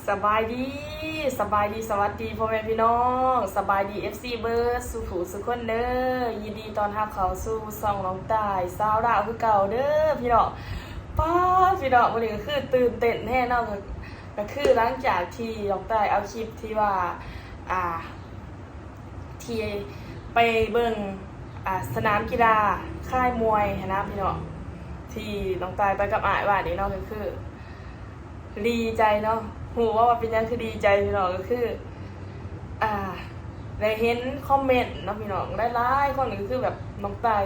ສະບາຍດີ ສະບາຍດີ ສະຫວັດດີພໍ່ແມ່ພີ່ນ້ອງ ສະບາຍດີ ເອັຟຊີ ເບິດສູ່ຜູ້ສູ່ຄົນເດີ. ຍິນດີຕ້ອນຮັບເຂົ້າສູ່ຊ່ອງນ້ອງຕ່າຍ ຊາວລາວຄືເກົ່າເດີພີ່ນ້ອງ. ປ້າດ ພີ່ນ້ອງ ມື້ນີ້ກໍຄືຕື່ນເຕັ້ນແຮງເນາະ ກໍ ກໍຄືຫຼັງຈາກທີ່ນ້ອງຕ່າຍເອົາຄລິບທີ່ວ່າ ອ່າ ທີ່ໄປເບິ່ງ ອ່າ ສະໜາມກິລາຄ້າຍມວຍຫັ້ນນະພີ່ນ້ອງ ທີ່ນ້ອງຕ່າຍໄປກັບອ້າຍວ່ານີ້ເນາະ ກໍຄື ດີໃຈເນາະ. ຮູ້ບໍ່ວ່າເປັນຫຍັງຄືດີໃຈພີ່ນ້ອງ ກໍຄື ອ່າ ໄດ້ເຫັນຄອມເມັນເນາະພີ່ນ້ອງ ຫຼາຍໆຄົນກໍຄືແບບນ້ອງຕ່າຍ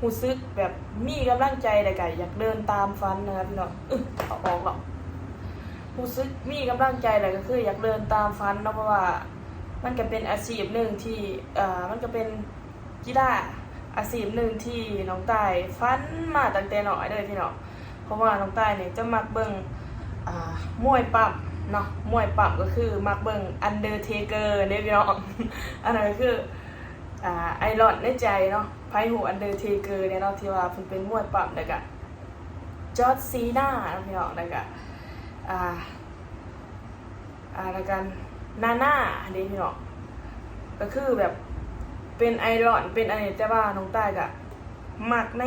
ຮູ້ສຶກແບບມີກຳລັງໃຈ ແລ້ວກໍຢາກເດີນຕາມຝັນນະພີ່ນ້ອງ. ເອີ ເອົາອອກແລ້ວ ຮູ້ສຶກມີກຳລັງໃຈ ແລ້ວກໍຄືຢາກເດີນຕາມຝັນເນາະ ເພາະວ່າມັນກໍເປັນອາຊີບໜຶ່ງທີ່ ເອີ ມັນກໍເປັນ ກິລາອາຊີບໜຶ່ງທີ່ນ້ອງຕ່າຍຝັນມາຕັ້ງແຕ່ນ້ອຍເລີຍພີ່ນ້ອງ ເພາະວ່ານ້ອງຕ່າຍນີ້ຈະມັກເບິ່ງ ອ່າ ມວຍປ້ຳເນາະ ມວຍປ້ຳກໍຄືມັກເບິ່ງ Undertaker ເດ້ພີ່ນ້ອງ. ອັນນັ້ນກໍຄື ອ່າ ໄອດອນໃນໃຈເນາະ ໃຜຮູ້ Undertaker ແດ່ເນາະ ທີ່ວ່າເພິ່ນເປັນມວຍປ້ຳ ແລ້ວກໍ John Cena ເນາະພີ່ນ້ອງ ແລ້ວກໍ ອ່າ ອ່າ ແລ້ວກັນນານາເດ້ພີ່ນ້ອງ ກໍຄືແບບເປັນໄອດອນ ເປັນອັນນີ້ ແຕ່ວ່ານ້ອງຕ່າຍກະມັກໃນ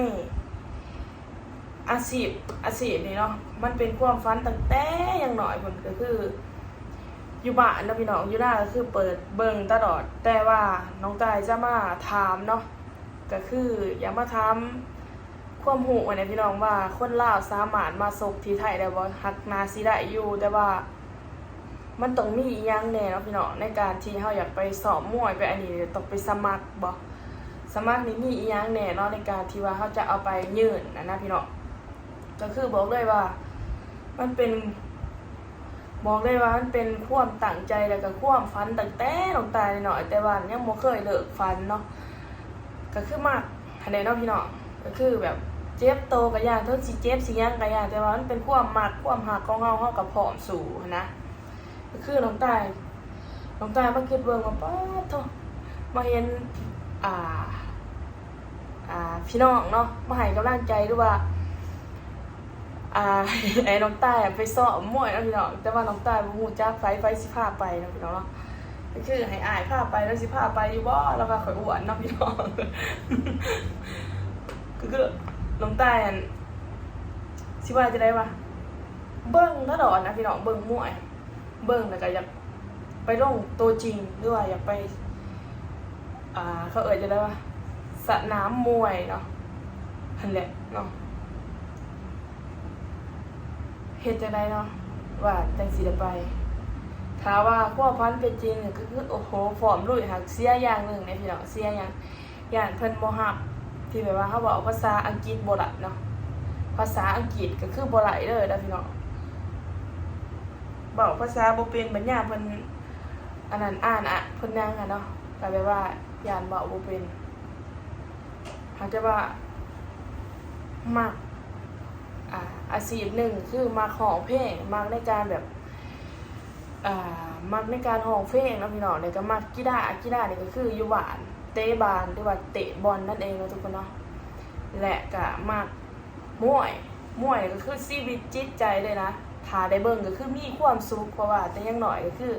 ອາຊີບ ອາຊີບນີ້ເນາະ ມັນເປັນຄວາມຝັນຕັ້ງແຕ່ຍັງນ້ອຍພຸ້ນ ກໍຄືຢູ່ບ້ານເນາະພີ່ນ້ອງ ຢູ່ນາກໍຄືເປີດເບິ່ງຕະຫຼອດ ແຕ່ວ່ານ້ອງຕ່າຍຈະມາຖາມເນາະ ກໍຄືຢາກມາຖາມ ຄວາມຮູ້ຫັ້ນນະພີ່ນ້ອງ ວ່າຄົນລາວສາມາດມາຊົກທີ່ໄທໄດ້ບໍ່? ຫາກໜ້າຊິໄດ້ຢູ່ ແຕ່ວ່າມັນຕ້ອງມີອີ່ຫຍັງແດ່ເນາະພີ່ນ້ອງ ໃນການທີ່ເຮົາຢາກໄປຊ້ອມມວຍໄປອັນນີ້ ຕ້ອງໄປສະໝັກບໍ່? ສະໝັກນີ້ມີອີ່ຫຍັງແດ່ເນາະ ໃນການທີ່ວ່າເຮົາຈະເອົາໄປຍື່ນຫັ້ນນະພີ່ນ້ອງ. ກໍຄືບອກເລີຍວ່າມັນເປັນ ບອກເລີຍວ່າມັນເປັນຄວາມຕັ້ງໃຈ ແລ້ວກໍຄວາມຝັນຕັ້ງແຕ່ນ້ອງຕ່າຍນ້ອຍ ແຕ່ວ່າຍັງບໍ່ເຄີຍເລີກຝັນເນາະ ກໍຄືມັກຫັ້ນແຫຼະເນາະພີ່ນ້ອງ ກໍຄືແບບເຈັບໂຕກໍຢ່າ ເຖິງຊິເຈັບຊິຫຍັງກໍຢ່າ ແຕ່ວ່າມັນເປັນຄວາມມັກຄວາມຮັກຂອງເຮົາ ເຮົາກໍພ້ອມສູ້ຫັ້ນນະ. ກໍຄືນ້ອງຕ່າຍ ນ້ອງຕ່າຍມາຄິດເບິ່ງວ່າ ປາດໂທ້ ມາເຫັນ ອ່າ ອ່າ ພີ່ນ້ອງເນາະ ມາໃຫ້ກຳລັງໃຈ ຫຼືວ່າ ອ່າ ໃຫ້ນ້ອງຕ່າຍໄປຊ້ອມມວຍເນາະພີ່ນ້ອງ ແຕ່ວ່ານ້ອງຕ່າຍບໍ່ຮູ້ຈັກໃຜ ໃຜຊິພາໄປເນາະພີ່ນ້ອງເນາະ ກໍຄືໃຫ້ອ້າຍພາໄປ ລາວຊິພາໄປຢູ່ບໍ່? ລາວວ່າຂ້ອຍອ້ວນເນາະພີ່ນ້ອງ ກໍຄືນ້ອງຕ່າຍຫັ້ນ ຊິວ່າຈັ່ງໃດວະ ເບິ່ງຕະຫຼອດນະພີ່ນ້ອງ ເບິ່ງມວຍ ເບິ່ງແລ້ວກໍຢາກ ໄປລົງໂຕຈິງ ຫຼືວ່າຢາກໄປ ອ່າ ເຂົາເອີ້ນຈັ່ງໃດວະ ສະໜາມມວຍເນາະ ຫັ້ນແຫຼະເນາະ ເຮັດຈັ່ງໃດເນາະ ວ່າຈັ່ງຊິໄດ້ໄປ. ຖ້າວ່າຄວາມຝັນເປັນຈິງກໍຄື ໂອ້ໂຫ ພ້ອມລຸຍ ຫາກເສຍຢ່າງໜຶ່ງເດ້ພີ່ນ້ອງ ເສຍຫຍັງ? ຢ້ານເພິ່ນບໍ່ຮັບ ທີ່ແບບວ່າເຮົາເວົ້າພາສາອັງກິດບໍ່ໄດ້ເນາະ ພາສາອັງກິດກໍຄືບໍ່ໄດ້ເລີຍນະພີ່ນ້ອງ ເວົ້າພາສາບໍ່ເປັນ ບັດຍາມເພິ່ນ ອັນນັ້ນ ອ່ານອະ ເພິ່ນຫຍັງຫັ້ນເນາະ ກໍແບບວ່າຢ້ານເວົ້າບໍ່ເປັນ ຫາກແຕ່ວ່າມັກ ອ່າ ອາຊີບໜຶ່ງຄືມັກຮ້ອງເພງ ມັກໃນການແບບ ອ່າ ມັກໃນການຮ້ອງເພງເນາະພີ່ນ້ອງ ແລ້ວກໍມັກກິລາ ກິລານີ້ກໍຄືຢູ່ບ້ານ ເຕະບານ ຫຼືວ່າເຕະບອນນັ້ນເອງເນາະທຸກຄົນເນາະ ແລະກໍມັກມວຍ ມວຍນີ້ກໍຄືຊີວິດຈິດໃຈເລີຍນະ ຖ້າໄດ້ເບິ່ງກໍຄືມີຄວາມສຸກ ເພາະວ່າແຕ່ຍັງນ້ອຍກໍຄື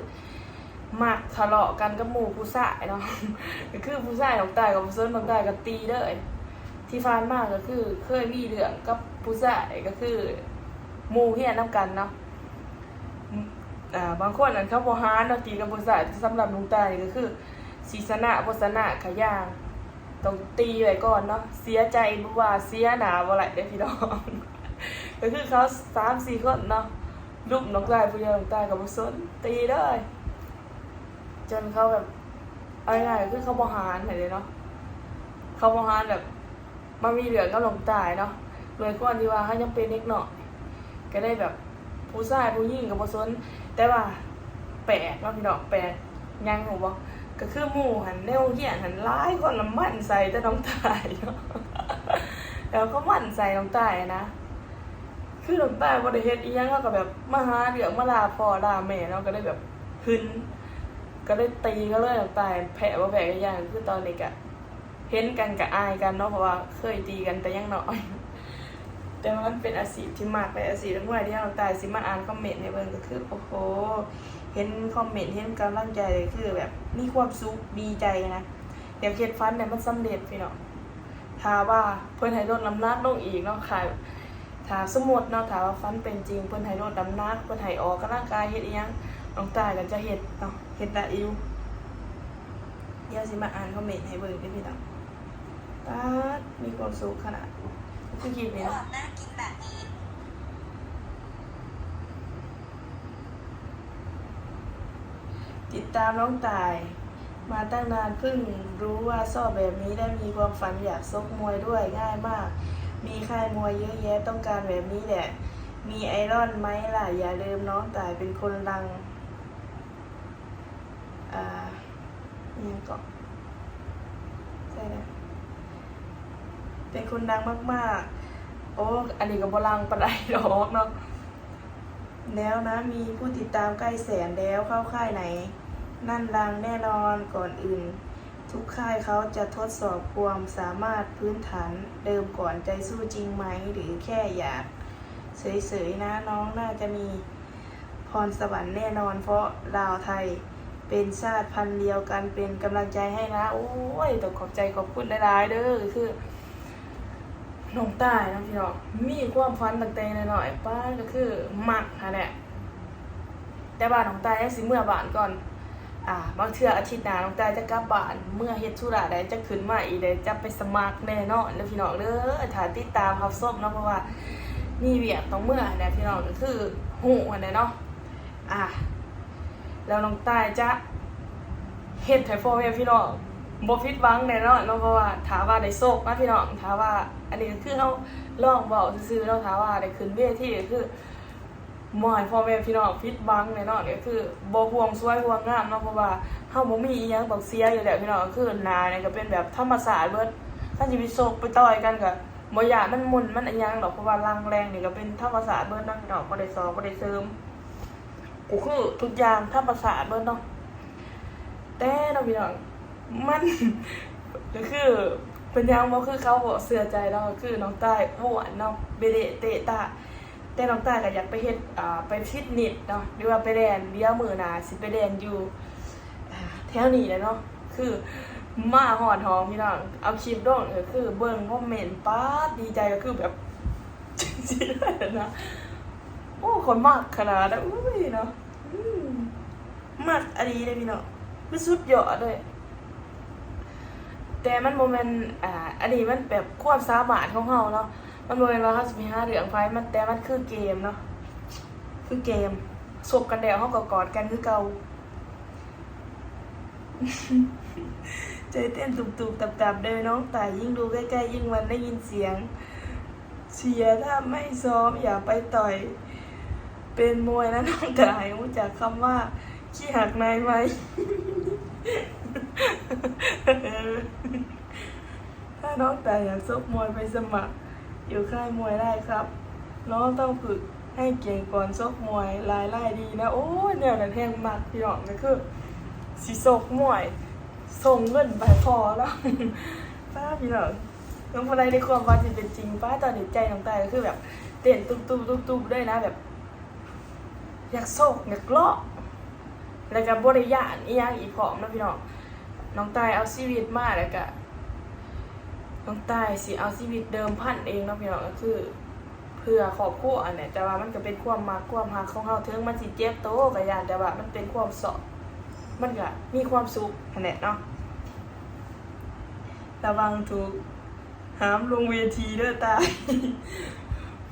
ມັກທະເລາະກັນກັບໝູ່ຜູ້ຊາຍເນາະ ກໍຄືຜູ້ຊາຍນ້ອງຕ່າຍກໍບໍ່ສົນ ນ້ອງຕ່າຍກໍຕີເລີຍ. ທີ່ຜ່ານມາກໍຄືເຄີຍມີເລື່ອງກັບຜູ້ຊາຍ ກໍຄືໝູ່ຮຽນນຳກັນເນາະ ອ່າ ບາງຄົນນັ້ນເຂົາບໍ່ຫານເນາະ ຕີກັບຜູ້ຊາຍ ແຕ່ສຳລັບນ້ອງຕ່າຍນີ້ກໍຄື ຊິຊະນະບໍ່ຊະນະກະຢ່າ ຕ້ອງຕີໄວ້ກ່ອນເນາະ ເສຍໃຈບໍ່ວ່າເສຍໜ້າບໍ່ໄດ້ເດ້ພີ່ນ້ອງ ກໍຄືເຂົາສາມສີ່ຄົນເນາະ ລຸມນ້ອງຕ່າຍຜູ້ດຽວ ນ້ອງຕ່າຍກໍບໍ່ສົນ ຕີເລີຍ ຈົນເຂົາແບບ ເອົາງ່າຍໆ ກໍຄືເຂົາບໍ່ຫານຫັ້ນເດ້ເນາະ ເຂົາບໍ່ຫານແບບ ມາມີເລື່ອງກັບນ້ອງຕ່າຍເນາະ ດ້ວຍຄວາມທີ່ວ່າເຮົາຍັງເປັນເດັກນ້ອຍ ກໍໄດ້ແບບ ຜູ້ຊາຍຜູ້ຍິງກໍບໍ່ສົນ ແຕ່ວ່າແປກເນາະພີ່ນ້ອງ ແປກຫຍັງຮູ້ບໍ່ ກໍຄືໝູ່ຫັ້ນ ໃນໂຮງຮຽນຫັ້ນຫຼາຍຄົນລະໝັ້ນໃສ່ແຕ່ນ້ອງຕ່າຍເນາະ ແລ້ວກໍໝັ້ນໃສ່ນ້ອງຕ່າຍນະ ຄືນ້ອງต่ายບໍ່ໄດ້ເຮັດອີ່ຫຍັງ ເຮົາກໍແບບມາຫາເລື່ອງມາລາພໍ່ລາແມ່ເນາະ ກໍເລີຍແບບຫຶງ ກໍເລີຍຕີເຂົາເລີຍ ນ້ອງต่າຍແພ້ບໍ່ແພ້ກໍຢ່າງ ຄືຕອນນີ້ກະເຫັນກັນກະອາຍກັນເນາະ ເພາະວ່າເຄີຍຕີກັນແຕ່ຍັງນ້ອຍ ແຕ່ວ່າມັນເປັນອາຊີບທີ່ມັກ ແລະ ອາຊີບທີ່ເມື່ອຍ. ດຽວນ້ອງຕ່າຍຊິມາອ່ານຄອມເມັນໃຫ້ເບິ່ງ ກໍຄື ໂອ້ໂຫ ເຫັນຄອມເມັນ ເຫັນກຳລັງໃຈ ກໍຄືແບບມີຄວາມສຸກ ດີໃຈນະ. ຢາກເຮັດຝັນໃຫ້ມັນສຳເລັດພີ່ນ້ອງ. ຖ້າວ່າເພິ່ນໃຫ້ລົດນ້ຳໜັກລົງອີກເນາະ ຖ້າ ຖ້າສົມມຸດເນາະ ຖ້າວ່າຝັນເປັນຈິງ ເພິ່ນໃຫ້ລົດນ້ຳໜັກ ເພິ່ນໃຫ້ອອກກຳລັງກາຍ ເຮັດອີ່ຫຍັງ ນ້ອງຕ່າຍກໍຈະເຮັດເນາະ ເຮັດໄດ້ຢູ່. ດຽວຊິມາອ່ານຄອມເມັນໃຫ້ເບິ່ງເດີພີ່ນ້ອງ. ປາດ ມີຄວາມສຸກຂະໜາດ ຄືຄລິບນີ້ເນາະ. ติດตามน้องต่ายมาตั้งนาน เพิ่งรู้ว่าชอบแบบนี้ และมีความฝันอยากชกมวยด้วย ง่ายมาก มีค่ายมวยเยอะแยะ ต้องการแบบนี้แหละ มีไอดอลไหมล่ะ อย่าลืมน้องต่ายเป็นคนดัง ອ່า อีหยังเกาะ ใช่นะ เป็นคนดังมากๆ โอ้ อันนี้ก็บ่ดังปานใดดอกเนาะ แล้วนะ มีผู้ติดตามใกล้แสนแล้ว เข้าค่ายไหน นั่นดังแน่นอน ก่อนอื่น ทุกค่ายเขาจะทดสอบความสามารถพื้นฐานเดิมก่อน ใจสู้จริงไหม หรือแค่อยากเฉยๆนะ น้องน่าจะมี พรสวรรค์แน่นอน เพราะลาวไทยเป็นชาติพันธุ์เดียวกัน เป็นกำลังใจให้นะ โอ้ย ต้องขอบใจขอบคุณหลายๆ เด้อ ก็คือ น้องต่ายเนาะพี่น้อง มีความฝันตั้งแต่น้อยๆ ป๊าด ก็คือมักหั้นแหละ แต่ว่าน้องต่ายยังสิเมือบ้านก่อน อ่า บางเทื่ออาทิตย์หน้าน้องต่ายจะกลับบ้าน เมือเฮ็ดธุระได้ จะขึ้นมาอีกได้ จะไปสมัครแน่นอนเด้อพี่น้องเด้อ ถ้าติดตามรับชมเนาะ เพราะว่ามีเวียกต้องเมือหั้นแหละพี่น้อง ก็คือฮู้หั้นแหละเนาะ อ่า แล้วน้องต่ายจะเฮ็ดให้พ่อแม่พี่น้องบ่ผิดหวังแน่นอนเนาะ เพราะว่าถ้าว่าได้โชคนะพี่น้อง ถ้าว่า อันนี้ก็คือเฮาลองเว้าซื่อๆ เนาะ ถ้าว่าได้ขึ้นเวทีก็คือ บ่ให้พ่อแม่พี่น้องผิดหวังแน่นอน ก็คือบ่ห่วงสวยห่วงงามเนาะ เพราะว่าเฮาบ่มีอีหยังต้องเสียอยู่แล้วพี่น้อง ก็คือหน้านี่ก็เป็นแบบธรรมชาติเบิด คันสิไปชกไปต่อยกันก็บ่ย้านมันหมุ่นมันอิหยังดอก เพราะว่าหลังแหล่งนี่ก็เป็นธรรมชาติเบิดเนาะพี่น้อง บ่ได้ซอกบ่ได้เสริม ก็คือทุกอย่างธรรมชาติเบิดเนาะ แต่เนาะพี่น้อง มัน ก็คือเป็นหยังบ่คือเขา บ่เชื่อใจเนาะ ก็คือน้องต่ายอ้วนเนาะ เบเดะเตะตะ แต่น้องต่ายก็อยากไปเฮ็ด อ่า ไปฟิตเนสเนาะ หรือว่าไปแล่น เดี๋ยวมื้อหน้าสิไปแล่นอยู่ อ่า แถวนี้แหละเนาะ คือมาฮอดห้องพี่น้อง เอาคลิปลง ก็คือเบิ่งคอมเมนต์ ป๊าด ดีใจ ก็คือแบบ จั่งซี้เลยนะ โอ้ ข้อยมักขนาดนั้น อุ้ยเนาะ อืม มักอีหลีเด้พี่น้อง คือสุดยอดเลย แต่มันบ่แม่น อ่า อันนี้มันแบบความสามารถของเฮาเนาะ มันบ่แม่นว่าเฮาสิไปหาเรื่องไผ มัน แต่มันคือเกมเนาะ คือเกม ชกกันแล้วเฮาก็กอดกันคือเก่า ใจเต้นตุบๆ ตับๆ เด้อน้องต่าย ยิ่งดูใกล้ๆ ยิ่งมันได้ยินเสียง เชียร์ ถ้าไม่ซ้อมอย่าไปต่อย เป็นมวยนะน้องต่าย รู้จักคำว่าขี้หักในไหม ถ้าน้องต่ายอยากชกมวยไปสมัครอยู่ค่ายมวยได้ครับ น้องต้องฝึกให้เก่งก่อนชกมวย รายได้ดีนะ โอ้ย แนวนั้นแฮงมักพี่น้อง ก็คือสิชกมวย ส่งเงินไปให้พ่อเนาะ ป๊าด พี่น้อง เบิ่งผู้ใดในความฝันสิเป็นจริง ป๊าด ตอนนี้ใจน้องต่ายก็คือแบบเต้นตุ๊บๆๆๆ เลยนะ แบบ อยากโชคอยากเลาะ แล้วก็บ่ได้ย้านอีหยังอีกพร้อมเนาะพี่น้อง น้องต่ายเอาชีวิตมา แล้วก็น้องต่ายสิเอาชีวิตเดิมพันเองเนาะพี่น้อง ก็คือเพื่อครอบครัวหั้นแหละ แต่ว่ามันก็เป็นความมักความฮักของเฮา ถึงมันสิเจ็บโตก็ย้าน แต่ว่ามันเป็นความชอบ มันก็มีความสุขหั้นแหละเนาะ ระวังถูก ห้ามลงเวทีเด้อต่าย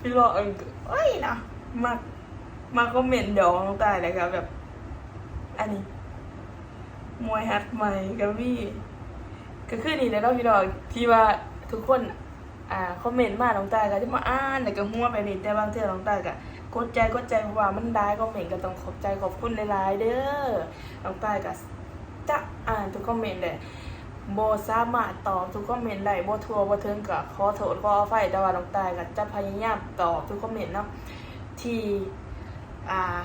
พี่น้องเอ้ยเนาะ มัก มักคอมเมนต์หยอกน้องต่าย แล้วก็แบบ อันนี้ มวยหัดใหม่ก็มี ก็คือนี่แหละเนาะพี่น้อง ที่ว่าทุกคน อ่า คอมเมนต์มา น้องต่ายก็จะมาอ่าน แล้วก็หัวไปนี่ แต่บางเทื่อน้องต่ายก็กดใจ กดใจ เพราะว่ามันหลายคอมเมนต์ ก็ต้องขอบใจขอบคุณหลายๆ เด้อ น้องต่ายก็ จะอ่านทุกคอมเมนต์แหละ บ่สามารถตอบทุกคอมเมนต์ได้ บ่ทั่วบ่ถึงก็ขอโทษขออภัย แต่ว่าน้องต่ายก็จะพยายามตอบทุกคอมเมนต์เนาะ ที่ อ่า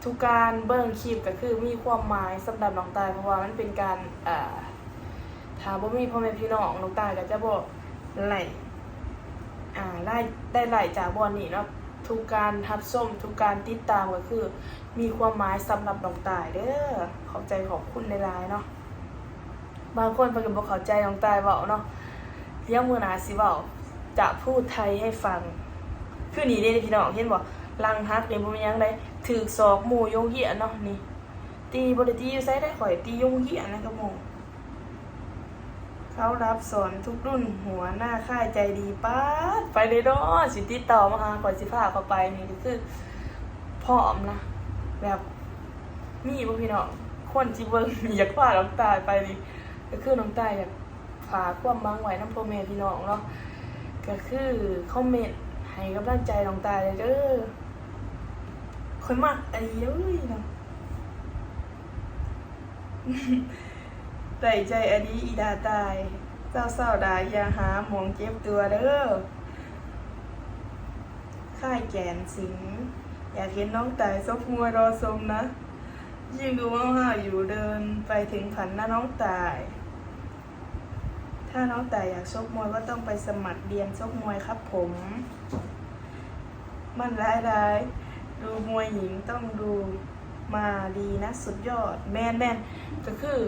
ทุกการเบิ่งคลิปก็คือมีความหมายสำหรับน้องต่าย เพราะว่ามันเป็นการ อ่า ถ้าบ่มีพ่อแม่พี่น้อง น้องต่ายก็จะบ่ไลฟ์ ອ່າ ລາຍ ໄດ້ລາຍຈາກບ່ອນນີ້ເນາະ. ທຸກການຮັບຊົມ ທຸກການຕິດຕາມກໍຄືມີຄວາມໝາຍສຳລັບນ້ອງຕ່າຍເດີ້. ຂອບໃຈຂອບຄຸນຫຼາຍໆເນາະ. ບາງຄົນເພິ່ນກໍບໍ່ເຂົ້າໃຈນ້ອງຕ່າຍເວົ້າເນາະ. ດຽວມື້ໜ້າຊິເວົ້າ ຈະພູດໄທໃຫ້ຟັງ. ຄືນີ້ເດ້ພີ່ນ້ອງ ເຫັນບໍ່? ຫຼັງຫັກນີ້ບໍ່ແມ່ນຫຍັງໃດ ຖືກສອກໝູ່ຢູ່ໂຮງຮຽນເນາະ. ນີ້ ຕີ ບໍ່ໄດ້ຕີຢູ່ໃສເດ້ ຂ້ອຍຕີຢູ່ໂຮງຮຽນນະກັບໝູ່. ເຂົາຮັບສອນທຸກລຸ້ນ ຫົວໜ້າຄ້າຍໃຈດີ. ປາດ ໄປເລີຍເນາະ ຊິຕິດຕໍ່ມາຫາຂ້ອຍ ຊິພາເຂົາໄປ. ນີ້ກໍຄືພ້ອມນະ ແບບ ມີບໍ່ພີ່ນ້ອງ ຄົນທີ່ເບິ່ງ ຢາກພານ້ອງຕ່າຍໄປນີ້ ກໍຄືນ້ອງຕ່າຍຢາກຝາກຄວາມຫວັງໄວ້ນຳພໍ່ແມ່ພີ່ນ້ອງເນາະ. ກໍຄືຄອມເມັນໃຫ້ກຳລັງໃຈນ້ອງຕ່າຍເດີ້. ຂ້ອຍມັກອີ່ຫຼີເນາະ. ໄດ້ໃຈອະດີອີ່ດາຕ່າຍ ເຊົ້າໆດາ ຢ່າຫາໝ່ອງເຈັບຕົວເດີ້. ຄ້າຍແກ່ນສິງ ຢາກເຫັນນ້ອງຕ່າຍຊົກມວຍລໍຊົມນະ. ຍິ່ງດູເຮົາຫ້າວຢູ່ ເດີນໄປເຖິງຝັນນະນ້ອງຕ່າຍ. ຖ້ານ້ອງต่ายอยากชกมวยก็ต้องไปสมัครเรียนชกมวยครับผม มันหลายๆ ดูมวยหญิงต้องดูมาลีนะ สุดยอด แม่นๆ ก็คือ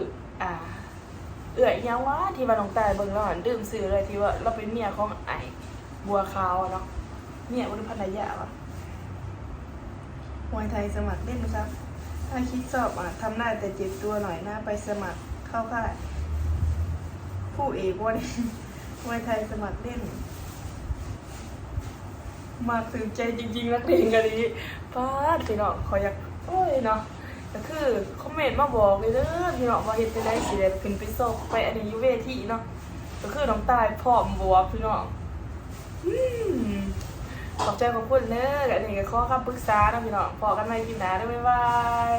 อ่า เอื้อยอิหยังวะ ที่ว่าน้องต่ายเบิ่งแล้วหั่น ลืมชื่อเลย ที่ว่าลาวเป็นเมียของอ้ายบัวขาวอะเนาะ เมียบ่ หรือภรรยาวะ มวยไทยสมัครเล่นครับ ถ้าคิดชอบอะ ทำได้แต่เจ็บตัวหน่อยนะ ไปสมัครเข้าค่ายคู่เอกวัน มวยไทยสมัครเล่น มักถืกใจจริงๆ นักเลงกะลี ป๊าด พี่น้อง ข้อยอยาก โอ๊ยเนาะ ก็คือคอมเมนต์มาบอกเลยเด้อพี่น้อง ว่าเฮ็ดจั่งใดสิได้ขึ้นไปซอกไปอันนี้อยู่เวทีเนาะ ก็คือน้องต่ายพร้อมบวกพี่น้อง อืม ขอบใจขอบคุณเด้อ อันนี้ก็ขอคำปรึกษาเนาะพี่น้อง พ้อกันใหม่คลิปหน้าเด้อ บ๊ายบาย